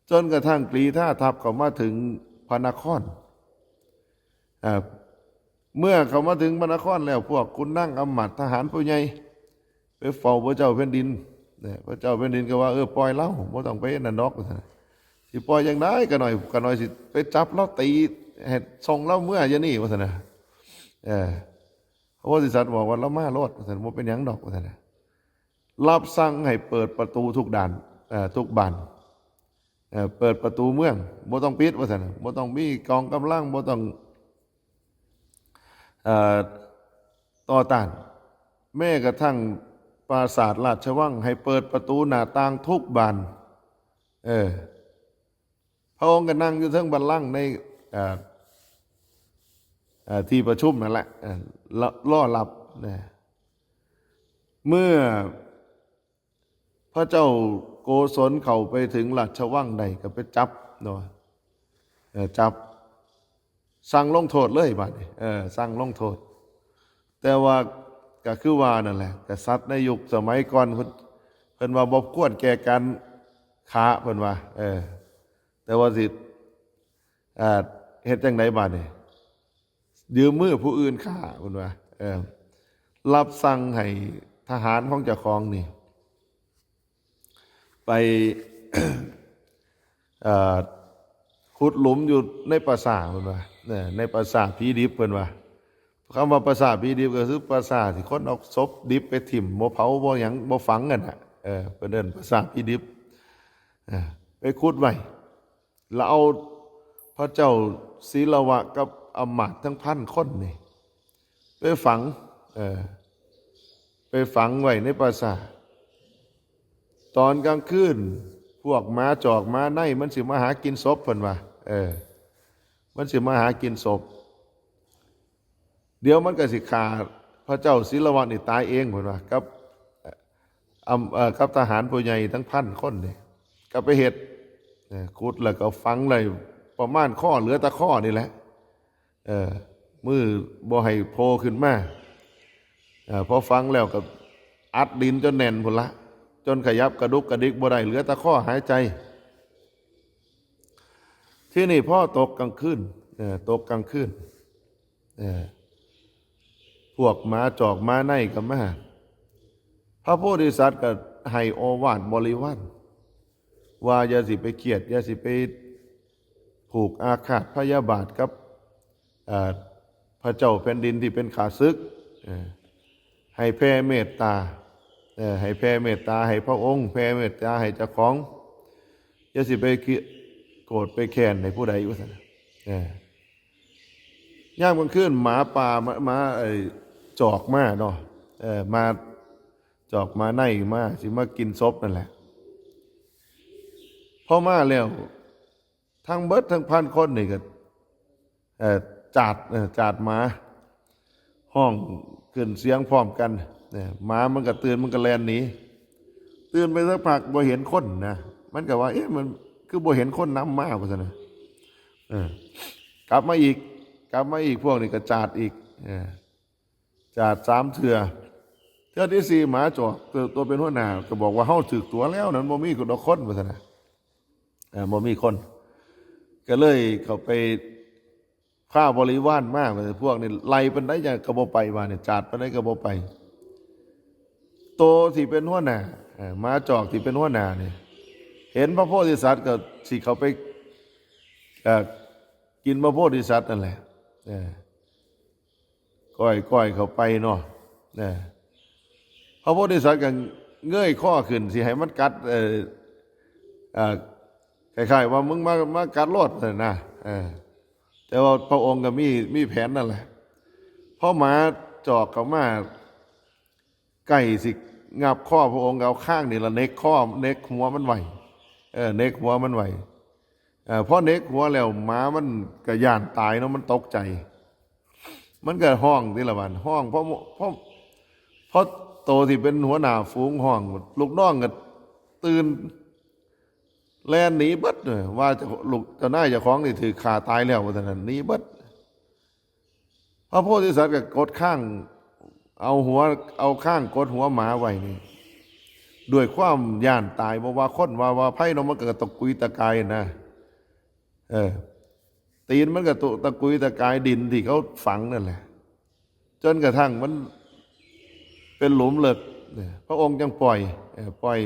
จนกระทั่งกรีธาทัพเข้ามาถึงพระนคร อ่า เมื่อเข้ามาถึงพระนครแล้ว พวกขุนนางอำมาตย์ทหารผู้ใหญ่ไปเฝ้าพระเจ้าแผ่นดิน เนี่ย พระเจ้าแผ่นดินก็ว่า เออ ปล่อยลาว บ่ต้องไปนั่นดอก ว่าซั่นนะ สิปล่อยจั่งใด๋ ข้าน้อย ข้าน้อยสิไปจับลาวตีให้ส่งลาวเมืออยู่นี่ ว่าซั่นนะ เออ พระโพธิสัตว์บอกว่า ลาวมาโลด ว่าซั่น บ่เป็นหยังดอก ว่าซั่นนะ รับสั่งให้เปิดประตูทุกด่าน เอ่อ ทุกบาน เอ่อ เปิดประตูเมือง บ่ต้องปิด ว่าซั่น บ่ต้องมีกองกำลัง บ่ต้อง เอ่อ ต่อต้าน แม้กระทั่งปราสาทราชวัง ให้เปิดประตูหน้าต่างทุกบาน เออ พระองค์ก็นั่งอยู่เทิงบัลลังก์ใน เอ่อ เอ่อ ที่ประชุมนั่นแหละ เอ่อ รอ รอรับนะ เมื่อพระเจ้าโกศลเข้าไปถึงราชวังได้ก็ไปจับเนาะ เอ่อ จับ สั่งลงโทษเลยบาดนี้ เออ สั่งลงโทษ แต่ว่าก็คือว่านั่นแหละ กษัตริย์ในยุคสมัยก่อนเพิ่น เพิ่นว่าบ่ควรแก่การ ฆ่าเพิ่นว่า เออ แต่ว่าสิ อ่า เฮ็ดจั่งใดบาดนี้ ยืมมือผู้อื่นฆ่าเพิ่นว่า เออ รับสั่งให้ทหารของเจ้าของนี่ ไป เอ่อ ขุดหลุมอยู่ในปราสาทเพิ่นว่า เนี่ย ในปราสาทผีดิบเพิ่นว่า คำว่าปราสาทผีดิบก็คือปราสาทที่คนเอาศพดิบไปถิ่ม บ่เผา บ่หยัง บ่ฝังกันน่ะ เออ เพิ่นเอิ้นปราสาทผีดิบ เออ ไปขุดไว้ แล้วเอาพระเจ้าศิลวะกับอำมาตย์ทั้งพันคนนี่ ไปฝัง เออ ไปฝังไว้ในปราสาท ตอนกลางคืน พวกหมาจอกหมาในมันสิมาหากินศพเพิ่นว่า เออ มันสิมาหากินศพ เดี๋ยวมันก็สิฆ่าพระเจ้าศิลวะนี่ตายเองเพิ่นว่า กับ อำ เอ่อ กับทหารผู้ใหญ่ทั้งพันคนนี่ ก็ไปเฮ็ด เอ่อ ขุดแล้วก็ฝังเลย ประมาณข้อ เหลือแต่ข้อนี่แหละ เออ มือบ่ให้โผล่ขึ้นมา เอ่อ พอฝังแล้วก็อัดดินจนแน่นพุ้นละ จนขยับกระดุกกระดิกบ่ได้ เหลือแต่ข้อหายใจ ที่นี่พอตกกลางคืน เอ่อ ตกกลางคืน เอ่อ พวกหมาจอกหมาในก็มา พระโพธิสัตว์ก็ให้โอวาทบริวาร ว่าอย่าสิไปเครียด อย่าสิไปผูกอาฆาตพยาบาทกับ เอ่อ พระเจ้าแผ่นดินที่เป็นข้าศึก เอ่อ ให้แผ่เมตตา เอ่อ ให้แผ่เมตตาให้พระองค์ แผ่เมตตาให้เจ้าของ อย่าสิไปคิดโกรธไปแค้นให้ผู้ใดว่าซั่น เอ่อ ยามกลางคืนหมาป่ามา มา ไอ้ จอกมาเนาะ เอ่อ มา จอกหมาในมา สิมากินศพนั่นแหละ พอมาแล้ว ทั้งเบิดทั้งพันคนนี่ก็ เอ่อ จาด เอ่อ จาดหมา ฮ้องขึ้นเสียงพร้อมกัน เนี่ย หมามันก็ตื่น มันก็แล่นหนี ตื่นไปสักพักบ่เห็นคนนะ มันก็ว่า เอ๊ะ มันคือบ่เห็นคนนำมา ว่าซั่นนะ เออ กลับมาอีก กลับมาอีก พวกนี้ก็จาดอีก เออ จาดสามเทื่อ เทื่อที่สี่หมาจอก ตัว ตัวเป็นหัวหน้า ก็บอกว่า "เฮาถืกตั๋วแล้ว นั้นบ่มีดอกคน" ว่าซั่นนะ เอ่อ บ่มีคน ก็เลยเข้าไปพาบริวารมา พวกนี้ไล่ปานใดก็บ่ไป ว่านี่ จาดปานใดก็บ่ไป โตที่เป็นหัวหน้า เอ่อ หมาจอกที่เป็นหัวหน้านี่ เห็นพระโพธิสัตว์ก็สิเข้าไป เอ่อ กินพระโพธิสัตว์นั่นแหละ เออ ก้อยๆ เข้าไปเนาะ เออ พระโพธิสัตว์ก็เงยคอขึ้น สิให้มันกัด เอ่อ เอ่อ คล้ายๆ ว่า "มึงมา มากัดโลด" นั่นนะ เออ แต่ว่าพระองค์ก็มี มีแผนนั่นแหละ พอหมาจอกเข้ามา ใกล้สิงับคอพระองค์ เอาคางนี่ละเหน็กคอ เหน็กหัวมันไว้ เออ เหน็กหัวมันไว้ เออ พอเหน็กหัวแล้ว หมามันก็ย้านตายเนาะ มันตกใจ มันก็ฮ้องทีละวัน ฮ้อง เพราะ เพราะ เพราะโตที่เป็นหัวหน้าฝูงฮ้อง ลูกน้องก็ตื่น แล่นหนีเบิดเลย ว่าเจ้า ลูกเจ้านายเจ้าของนี่ถืกฆ่าตายแล้ว ว่าซั่นน่ะ หนีเบิด พระโพธิสัตว์ก็กดคาง เอาหัว เอาคางกดหัวหมาไว้นี่ ด้วยความย้านตาย บ่ว่าคนว่า ว่าไผเนาะ มันก็ตะกุยตะกายนะ เออ ตีนมันก็ตะ ตะกุยตะกายดินที่เขาฝังนั่นแหละ จนกระทั่งมันเป็นหลุมลึก เนี่ย พระองค์จึงปล่อย เออ ปล่อย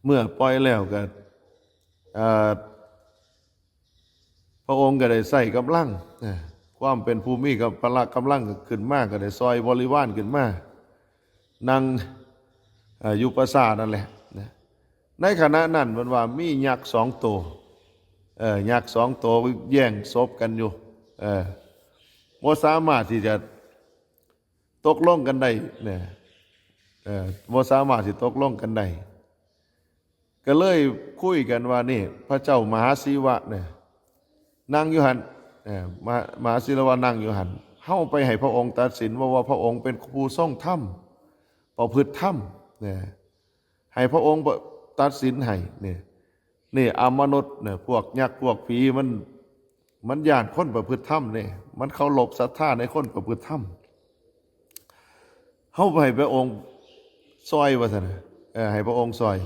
เมื่อปล่อยแล้วก็ เอ่อ พระองค์ก็ได้ใช้กำลัง เอ่อ ความเป็นผู้มีกับพละกำลังก็ขึ้นมา ก็ได้ซอยบริวารขึ้นมา นั่ง เอ่อ อยู่ปราสาทนั่นแหละ นะ ในขณะนั้นมันว่ามียักษ์สองตัว เอ่อ ยักษ์สองตัวแย่งศพกันอยู่ เอ่อ บ่สามารถที่จะตกลงกันได้ เนี่ย เอ่อ บ่สามารถสิตกลงกันได้ ก็เลยคุยกันว่า "นี่ พระเจ้ามหาศิวะเนี่ย นั่งอยู่หั่น เอ่อ มหา มหาศิลวะนั่งอยู่หั่น เฮาไปให้พระองค์ตัดสินว่า ว่าพระองค์เป็นผู้ทรงธรรม ประพฤติธรรม เนี่ย ให้พระองค์ตัดสินให้ เนี่ย นี่อมนุษย์เนี่ย พวกยักษ์พวกผีมัน มันย้านคนประพฤติธรรมเนี่ย มันเคารพศรัทธาในคนประพฤติธรรม เฮาให้พระองค์ซอย" ว่าซั่นน่ะ เออ ให้พระองค์ซอย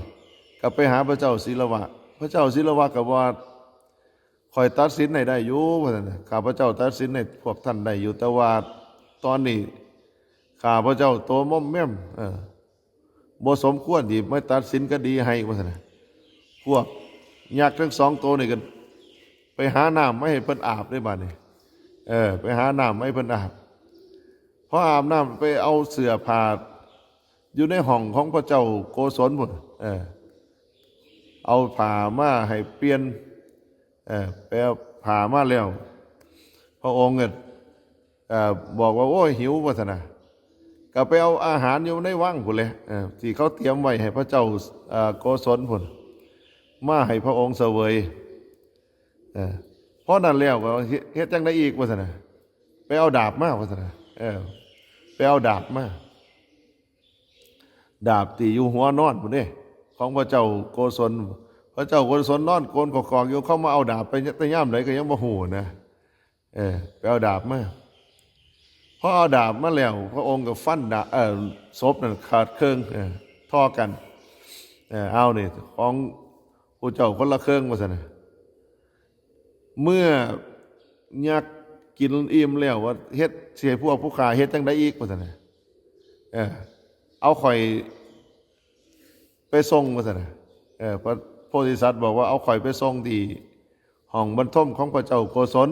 ก็ไปหาพระเจ้าศิลวะ พระเจ้าศิลวะก็ว่า ข้อยตัดสินให้ได้อยู่ ว่าซั่นน่ะ ข้าพเจ้าตัดสินให้พวกท่านได้อยู่ แต่ว่าตอนนี้ข้าพเจ้าโตม่อมแม่ม เออ บ่สมควรที่มาตัดสินคดีให้ ว่าซั่นน่ะ พวกยักษ์ทั้งสองโตนี่ก็ไปหาน้ำมาให้เพิ่นอาบได้บาดนี้ เออ ไปหาน้ำมาให้เพิ่นอาบ พออาบน้ำไปเอาเสื้อผ้าอยู่ในห้องของพระเจ้าโกศลพุ้น เออ เอาผ้ามาให้เปลี่ยน เออ ไปเอาผ้ามาแล้ว พระองค์ก็ เอ่อ บอกว่า โอ้ย หิว ว่าซั่นน่ะ ก็ไปเอาอาหารอยู่ในวังพุ้นแหละ เออ ที่เขาเตรียมไว้ให้พระเจ้า เอ่อ โกศลพุ้น มาให้พระองค์เสวย เออ เพราะนั้นแล้วก็เฮ็ด เฮ็ดจั่งใดอีก ว่าซั่นน่ะ ไปเอาดาบมา ว่าซั่นน่ะ เออ ไปเอาดาบมา ดาบที่อยู่หัวนอนพุ้นเด้ ของพระเจ้าโกศล พระเจ้าโกศลนอนโกนขอกๆอยู่ เขามาเอาดาบไปแต่ยามใดก็ยังบ่ฮู้นะ เออ ไปเอาดาบมา พอเอาดาบมาแล้ว พระองค์ก็ฟันดาบ เอ่อ ศพนั่นขาดครึ่ง เออ ท่อกัน เออ เอานี่ ของผู้เจ้าคนละครึ่ง ว่าซั่นน่ะ เมื่อยักษ์กินอิ่มแล้ว ว่าเฮ็ด สิให้พวกผู้ข้าเฮ็ดจั่งใดอีก ว่าซั่นน่ะ เออ เอาข้อยไปส่ง ว่าซั่นน่ะ เออ พระโพธิสัตว์บอกว่า เอาข้อยไปส่งที่ห้องบรรทมของพระเจ้าโกศล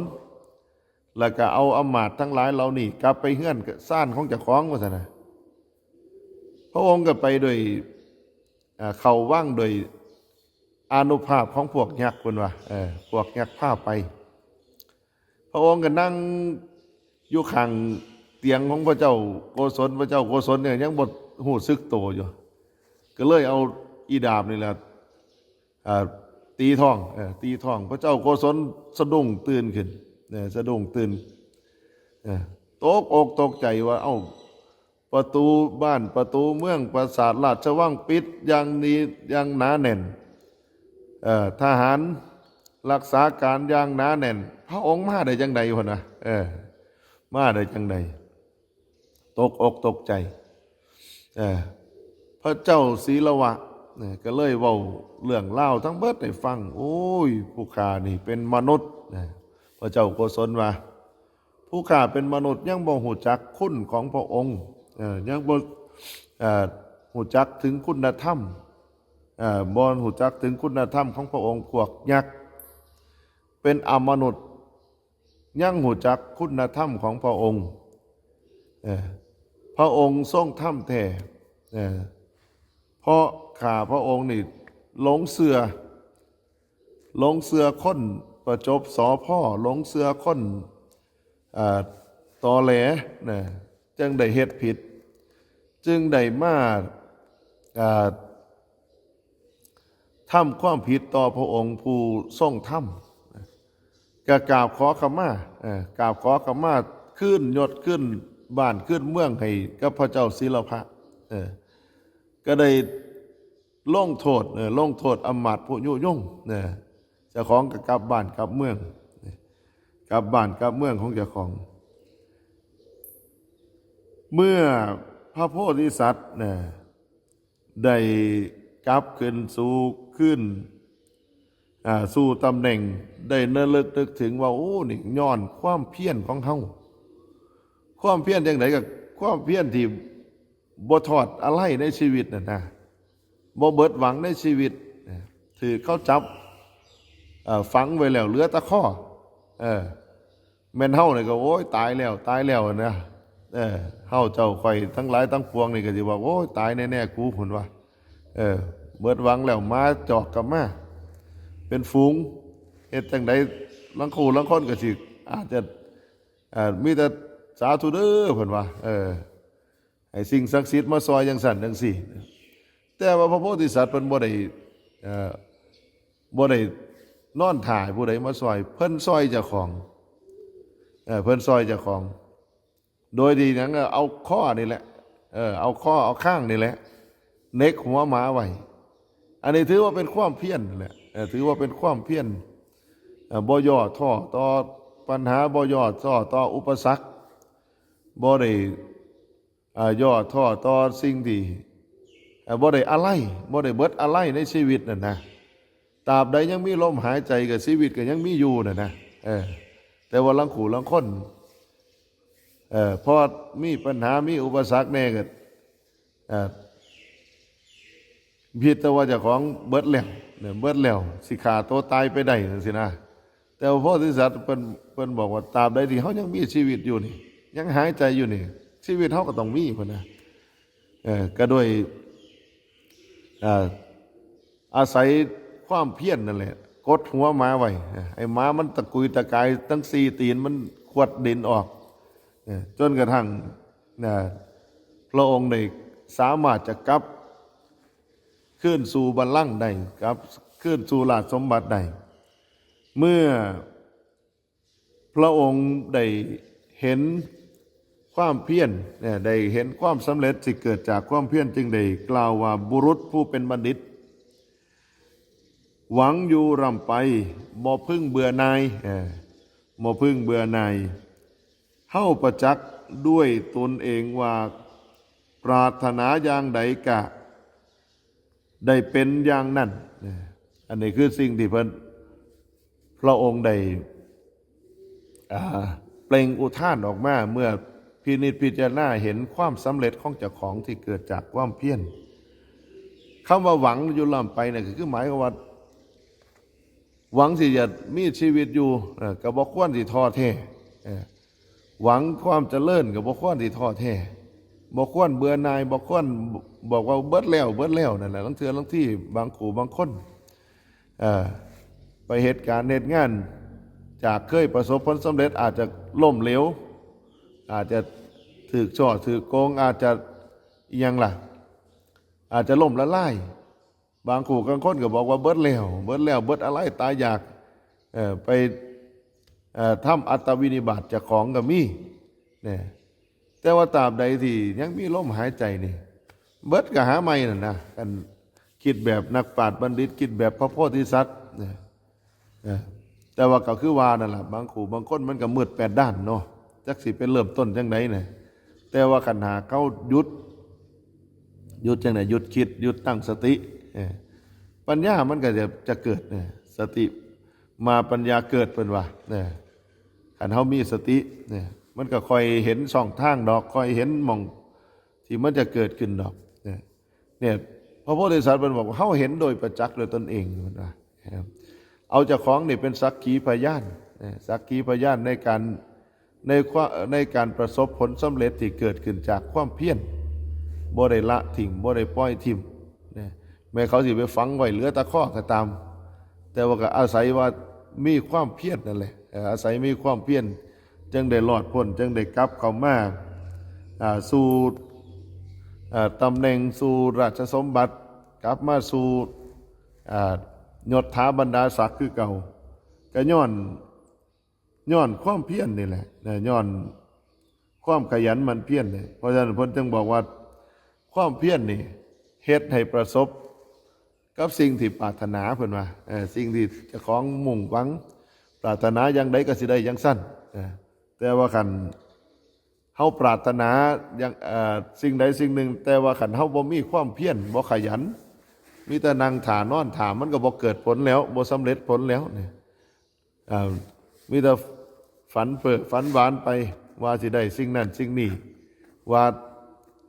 แล้วก็เอาอำมาตย์ทั้งหลายเหล่านี้กลับไปเฮือนซานของเจ้าของ ว่าซั่นน่ะ พระองค์ก็ไปโดย อ่า เข้าวังโดยอานุภาพของพวกยักษ์พุ้นว่า เออ พวกยักษ์พาไป พระองค์ก็นั่งอยู่ข้างเตียงของพระเจ้าโกศล พระเจ้าโกศลเนี่ยยังบ่ฮู้สึกโตอยู่ ก็เลยเอาอีดาบนี่แหละ อ่า ตีท้อง เออ ตีท้อง พระเจ้าโกศลสะดุ้งตื่นขึ้น เออ สะดุ้งตื่น เออ ตกอกตกใจว่า เอ้า ประตูบ้าน ประตูเมือง ปราสาทราชวังปิดอย่างนี้ อย่างหนาแน่น เอ่อ ทหารรักษาการอย่างหนาแน่น พระองค์มาได้จั่งใดพุ้นนะ เออ มาได้จั่งใด ตกอกตกใจ เออ พระเจ้าศิลวะเนี่ยก็เลยเว้าเรื่องราวทั้งเบิดให้ฟัง โอ้ย ผู้ข้านี่เป็นมนุษย์นะ พระเจ้าโกศลว่า ผู้ข้าเป็นมนุษย์ยังบ่ฮู้จักคุณของพระองค์ เอ่อ ยังบ่ เอ่อ ฮู้จักถึงคุณธรรม เอ่อ บ่ฮู้จักถึงคุณธรรมของพระองค์ พวกยักษ์เป็นอมนุษย์ ยังฮู้จักคุณธรรมของพระองค์ เอ่อ พระองค์ทรงธรรมแท้ เอ่อ เพราะข้าพระองค์นี่หลงเชื่อ หลงเชื่อคนประจบสอพอ หลงเชื่อคน เอ่อ ตอแหลนะ จึงได้เฮ็ดผิด จึงได้มา เอ่อ ทำความผิดต่อพระองค์ผู้ทรงธรรม ก็กราบขอขมา เอ่อ กราบขอขมา คืนยศ คืนบ้าน คืนเมืองให้กับพระเจ้าศิลวะ เอ่อ ก็ได้ลงโทษ เอ่อ ลงโทษอำมาตย์ผู้ยุยง เอ่อ เจ้าของก็กลับบ้านกลับเมือง กลับบ้านกลับเมืองของเจ้าของ เมื่อพระโพธิสัตว์นะ ได้กลับคืนสู่ คืน อ่า สู่ตำแหน่ง ได้ระลึกนึกถึงว่า โอ้ นี่ย้อนความเพียรของเฮา ความเพียรจั่งใด ก็ความเพียรที่บ่ทอดอาลัยในชีวิตน่ะนะ บ่เบิดหวังในชีวิตนะ ถืกเขาจับ เอ่อ ฝังไว้แล้ว เหลือแต่คอ เออ แม่นเฮานี่ก็ โอ้ย ตายแล้ว ตายแล้วนะ เออ เฮาเจ้าข้อยทั้งหลายทั้งปวงนี่ก็สิว่า โอ้ย ตายแน่ๆ กู พุ้นว่า เออ เบิดหวังแล้ว หมาจอกก็มา เป็นฝูง เฮ็ดจั่งใด ลางคู่ลางคนก็สิ อาจจะ เอ่อ มีแต่ สาธุเด้อ เพิ่นว่า เออ ให้สิ่งศักดิ์สิทธิ์มาซ่อยจั่งซั้นจั่งซี้ แต่ว่าพระโพธิสัตว์เพิ่นบ่ได้ เอ่อ บ่ได้นอนถ่าให้ผู้ใดมาซ่อย เพิ่นซ่อยเจ้าของ เอ่อ เพิ่นซ่อยเจ้าของ โดยที่หยัง เอาคอนี่แหละ เออ เอาคอ เอาคางนี่แหละ เหน็บหัวหมาไว้ อันนี้ถือว่าเป็นความเพียรแหละ เออ ถือว่าเป็นความเพียร เอ่อ บ่ย่อท้อต่อปัญหา บ่ย่อท้อต่ออุปสรรค บ่ได้ อ่า ย่อท้อต่อสิ่งที่ เอ่อบ่ได้อาลัย บ่ได้เบิดอาลัยในชีวิตนั่นนะ ตราบใดยังมีลมหายใจกับชีวิตก็ยังมีอยู่น่ะนะ เออ แต่ว่าลางคู่ลางคน เออ พอมีปัญหามีอุปสรรคแน่ก็ เออ คิดแต่ว่าเจ้าของเบิดแล้วเนี่ย เบิดแล้ว สิฆ่าตัวตายไปได้จังซี้นะ แต่ว่าโพธิสัตว์เพิ่น เพิ่นบอกว่าตราบใดที่เฮายังมีชีวิตอยู่นี่ ยังหายใจอยู่นี่ ชีวิตเฮาก็ต้องมีพุ้นนะ เออ ก็โดย เอ่อ อาศัยความเพียรนั่นแหละ กดหัวหมาไว้ เออ ให้หมามันตะกุยตะกาย ทั้งสี่ตีนมันขวดดินออก เออ จนกระทั่ง นะ พระองค์ได้สามารถจะกลับคืนสู่บัลลังก์ได้ กลับคืนสู่ราชสมบัติได้ เมื่อพระองค์ได้เห็นความเพียร เนี่ย ได้เห็นความสำเร็จที่เกิดจากความเพียร จึงได้กล่าวว่า บุรุษผู้เป็นบัณฑิต หวังอยู่ร่ำไป บ่พึงเบื่อหน่าย เออ บ่พึงเบื่อหน่าย เฮาประจักษ์ด้วยตนเองว่า ปรารถนาอย่างใดกะได้เป็นอย่างนั้น เออ อันนี้คือสิ่งที่เพิ่น พระองค์ได้ อ่า เปล่งอุทานออกมา เมื่อพินิจพิจารณาเห็นความสำเร็จของเจ้าของที่เกิดจากความเพียร คำว่าหวังอยู่ร่ำไปเนี่ยก็คือหมายความว่า หวังที่จะมีชีวิตอยู่ เอ่อ ก็บ่ควรสิท้อแท้ เอ่อ หวังความเจริญก็บ่ควรสิท้อแท้ บ่ควรเบื่อหน่าย บ่ควรบอกว่าเบิดแล้ว เบิดแล้วนั่นแหละ ลางเทื่อลางทีบางคู่บางคน เอ่อ ไปเฮ็ดการเฮ็ดงาน จากเคยประสบผลสำเร็จอาจจะล้มเหลว อาจจะถูกฉ้อถูกโกง อาจจะอิหยังล่ะ อาจจะล้มละลาย บางคู่บางคนก็บอกว่าเบิดแล้ว เบิดแล้ว เบิดอาลัยตายอยาก เอ่อ ไป เอ่อ ทำอัตตวินิบาตเจ้าของก็มี เนี่ย แต่ว่าตราบใดที่ยังมีลมหายใจนี่ เบิดก็หาใหม่นั่นนะ คันคิดแบบนักปราชญ์บัณฑิต คิดแบบพระโพธิสัตว์ เนี่ย เออ แต่ว่าก็คือว่านั่นล่ะ บางคู่บางคนมันก็มืดแปดด้านเนาะ จักสิไปเริ่มต้นจั่งใดเนี่ย แต่ว่าคันหากเขาหยุด หยุดจั่งใด หยุดคิด หยุดตั้งสติ เออ ปัญญามันก็จะ จะเกิดเนี่ย สติมาปัญญาเกิด เพิ่นว่า เนี่ย คันเฮามีสติ เนี่ย มันก็ค่อยเห็นช่องทางดอก ค่อยเห็นหม่องที่มันจะเกิดขึ้นดอก เนี่ย เนี่ย พระโพธิสัตว์เพิ่นบอกว่า เฮาเห็นโดยประจักษ์โดยตนเอง เพิ่นว่า นะครับ เอาเจ้าของนี่เป็นสักขีพยาน เอ่อ สักขีพยานในการ ในความ ในการประสบผลสำเร็จที่เกิดขึ้นจากความเพียร บ่ได้ละทิ้ง บ่ได้ปล่อยทิ้ง นะ แม้เขาสิไปฝังไว้เหลือแต่คอก็ตาม แต่ว่าก็อาศัยว่ามีความเพียรนั่นแหละ เอ่อ อาศัยมีความเพียร จึงได้รอดพ้น จึงได้กลับเข้ามา อ่า สู่ อ่า ตำแหน่ง สู่ราชสมบัติ กลับมาสู่ อ่า ยศถาบรรดาศักดิ์คือเก่า ก็ย้อน ย้อนความเพียรนี่แหละ นะ ย้อนความขยันหมั่นเพียรนี่ เพราะฉะนั้นเพิ่นจึงบอกว่า ความเพียรนี่เฮ็ดให้ประสบกับสิ่งที่ปรารถนา เพิ่นว่า เอ่อ สิ่งที่เจ้าของมุ่งหวัง ปรารถนาอย่างใดก็สิได้อย่างซั่น เอ่อ แต่ว่าคันเฮาปรารถนาอย่าง เอ่อ สิ่งใดสิ่งหนึ่ง แต่ว่าคันเฮาบ่มีความเพียร บ่ขยัน มีแต่นั่งท่านอนท่า มันก็บ่เกิดผลแล้ว บ่สำเร็จผลแล้วเนี่ย เอ่อ มีแต่ฝันเพ้อฝันหวานไป ว่าสิได้สิ่งนั้นสิ่งนี้ ว่า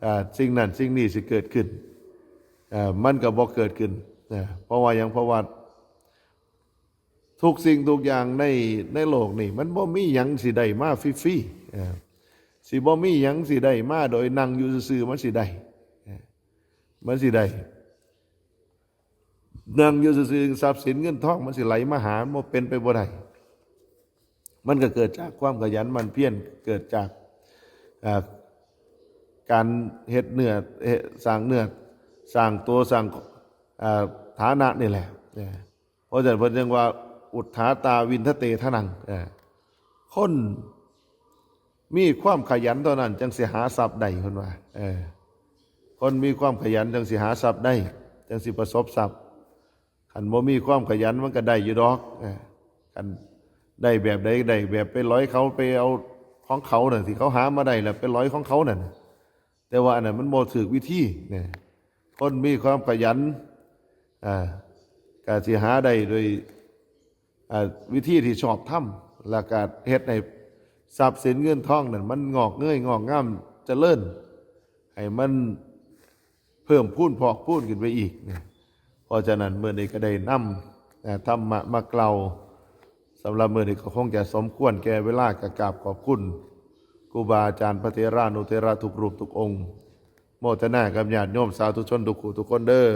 เอ่อ สิ่งนั้นสิ่งนี้สิเกิดขึ้น เอ่อ มันก็บ่เกิดขึ้น นะ เพราะว่าหยัง เพราะว่าทุกสิ่งทุกอย่างใน ในโลกนี่ มันบ่มีหยังสิได้มาฟรีๆ เอ่อ สิบ่มีหยังสิได้มาโดยนั่งอยู่ซื่อๆ มันสิได้ เอ่อ มันสิได้ นั่งอยู่ซื่อๆ ทรัพย์สินเงินทองมันสิไหลมาหา มันเป็นไปบ่ได้ มันก็เกิดจากความขยันหมั่นเพียร เกิดจาก เอ่อ การเฮ็ดเนื้อ เฮ็ด สร้างเนื้อ สร้างตัว สร้าง เอ่อ ฐานะนี่แหละ เออ เพราะฉะนั้นเพิ่นจึงว่า อุทธาตา วินทะเต ทนัง เออ คนมีความขยันเท่านั้น จังสิหาทรัพย์ได้ เพิ่นว่า เออ คนมีความขยันจังสิหาทรัพย์ได้ จังสิประสบทรัพย์ คันบ่มีความขยันมันก็ได้อยู่ดอก เออ คันได้แบบใด ได้แบบไปหลอยเขา ไปเอาของเขาน่ะ ที่เขาหามาได้แล้วไปหลอยของเขานั่นน่ะ แต่ว่าอันนั้นมันบ่ถูกวิธี เนี่ย คนมีความขยัน อ่า ก็สิหาได้โดย อ่า วิธีที่ชอบธรรม แล้วก็เฮ็ดให้ทรัพย์สินเงินทองนั่นมันงอกเงยงอกงามเจริญ ให้มันเพิ่มพูนพอกพูนขึ้นไปอีกนะ เพราะฉะนั้นมื้อนี้ก็ได้นำ อ่า ธรรมะมาเล่า สำหรับมื้อนี้ก็คงจะสมควรแก่เวลา ก็กราบขอบคุณครูบาอาจารย์พระเถรานุเถระทุกรูปทุกองค์ โมทนากับญาติโยมสาธุชนทุกผู้ทุกคนเด้อ